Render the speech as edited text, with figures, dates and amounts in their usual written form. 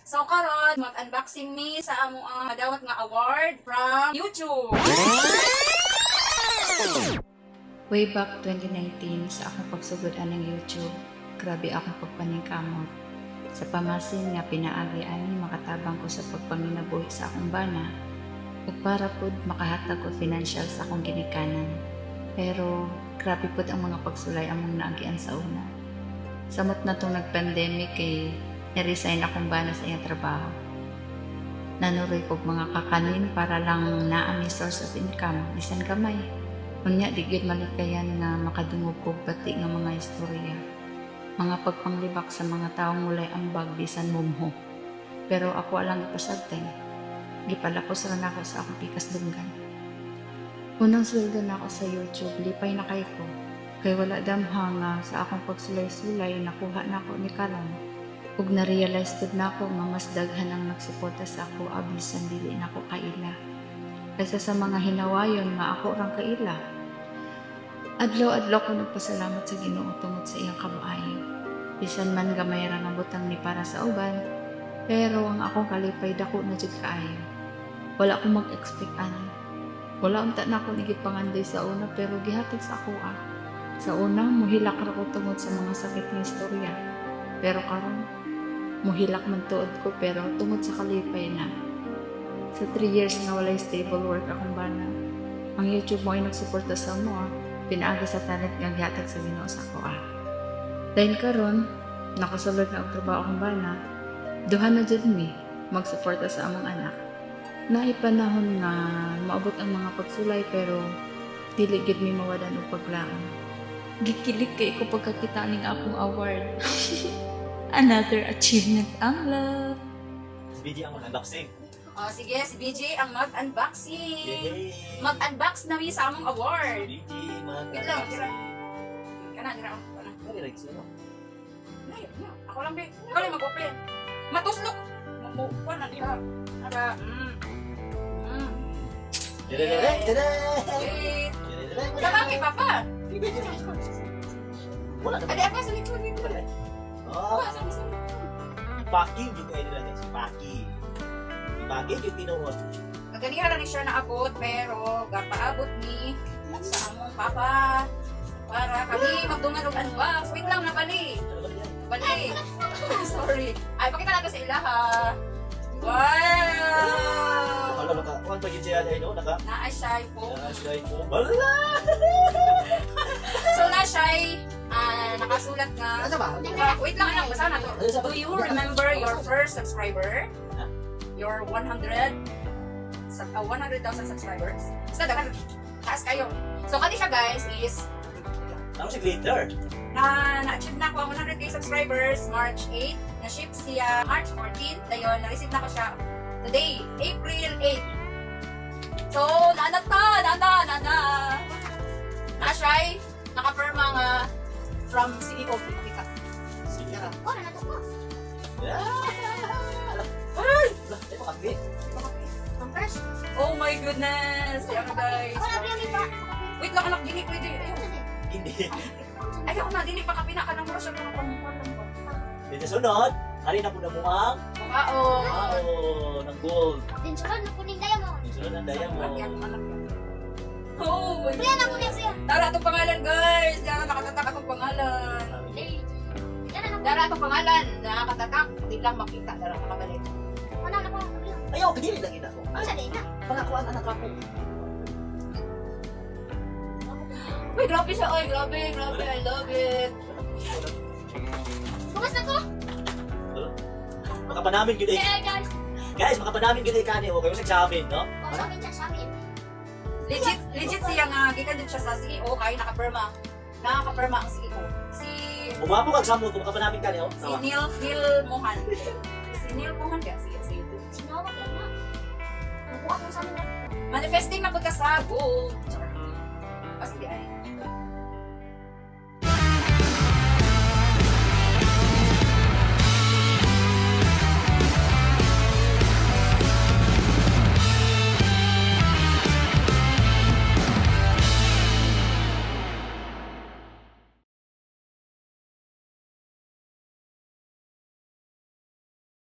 So karon mag-unboxing mi sa among ang dawat nga award from YouTube. Way back 2019 sa akong pagsugod aning YouTube, grabe akong pagpaningkamot. Sa pamasin nga pinaagi ani makatabang ko sa pagpanginabuhi sa akong bana ug para pud makahatag og financial sa akong ginikanan. Pero grabe pud ang mga pagsulay among naagian sa una. Samot na tong nag-pandemic kay ni-resign akong bana sa iyang trabaho. Nanuroy kog mga kakanin para lang naa mi source of income bisan gamay. Unya di gyud malikayan nga makadungog kog bati nga mga istorya. Mga pagpanglibak sa mga taong walay ambag bisan mumho. Pero ako lang gipasagtan. Gipalapos ra nako sa akong pikas dunggan. Unang sweldo nako sa YouTube, lipay na kay ko. Kay wala damha nga sa akong pagsulay-sulay nakuha nako ni karon. Ug na-realize pud nako nga mas daghan ang nagsuporta sa ako bisan dili nako kaila kaysa sa mga hinawayon nga ako rang kaila. Adlaw-adlaw ko nagpasalamat sa Ginoo tungod sa iyang kamaayo. Bisan man gamay ra nga butang ni para sa uban, pero ang akong kalipay dako na jud kaayo. Wala ko mag-expect ani. Wala unta na ako ni gipangandoy sa una pero gihatag sa ako ah. Sa una, muhilak ra ko tungod sa mga sakit nga istorya. Pero karon, muhilak man tuod ko pero tungod sa kalipay na. Sa 3 years nga walay stable work akong bana. Ang YouTube maoy nagsuporta sa amo ah. Pinaagi sa talent nga gihatag sa Ginoo sa ako ah. Dahil karon, nakasulod na og trabaho akong bana. Duha na jud mi magsuporta sa among anak. Naay panahon nga maabot ang mga pagsulay pero dili gid mi mawadan og paglaom. Gikilig kay ko pagkakita ning akong award. Another achievement unlocked. BG ang unboxing. Oh, sige, si BJ ang mag-unboxing. Yay! Mag-unbox na mi sa among award. BG, mag Wait lang, tira. Kana, dira ako. Kana. Ano yung sino? Nay, na. Ako lang, be. Ikaw lang mag-open. Matuslok. Mo na diha. Ara. Tada! Tada! Wait. Tabang papa. Wala na. Adi ako sa likod dito. Oh, Sa likod. packing yung kayo nila, guys. Packing. Packing yung tinuod. Kaganiha ra ni siya naabot pero gapaabot ni sa among papa para kami magdungan og unbox. Wait lang, nabali. Ano ba yan? Bali. Sorry. Ay, pakita natin sa ilaha. Wow! Wala naka, kuan pa yun siya ay no, naka. Naa siya phone. Ah, siya ay po. Wala! So na siya nakasulat nga. Ano ba? Wait lang anak, basa na to. Do you remember your first subscriber? Your 100,000 subscribers? Basta daghan taas kayo. So kani siya, guys, is Tama si glitter. Na na-achieve na ako ang 100K subscribers March 8. Na-ship siya March 14. Dayon, na-receive na ko siya today, April 8. So, nana ta, nana, nana. Na siya, nakapirma nga from CEO. Pakita. Sige. Oh, nanato ko. Ah! Ay! Wala, ay makapi. Ang first. Oh my goodness! Yan, guys. Ako na pili pa. Wait lang anak, dili pwede. Ayaw, Hindi. ayaw na, dili pa kapina ka ng mura siya ng pamukha. Dito sunod, hari na po na mo ang Mukhaon. oh, ng gold. Din sunod na kuning diamond. Yung sunod ang diamond. Oh my Pili na kuning siya. Dara atong pangalan, guys. Dara nakatatak atong pangalan. Yan na Dara atong pangalan, nakatatak. Di lang makita, dara nakabalik. Ano na ko? Ayaw, kadili lang yun ako. Ano sa na? Pangakuan anak ako. Uy, grabe siya. Oy, grabe, grabe. I love it. Bukas na ko. Makapanamin yun eh. Yeah, guys. Guys, makapanamin yun eh kani. Okay, sa amin, no? Oh, sa amin siya, sa amin. Legit, legit siya nga gikan din siya sa CEO kay nakapirma. Nakapirma ang CEO. Si Umapo kag samot kung makapanamin kani, oh. si Tawa. Neil Neil Mohan. Si Neil Mohan kaya CEO sa YouTube. Sinawag yan na. Nakuha ko sa amin na. Manifesting na pud ka sa gold. Char. Sige ay.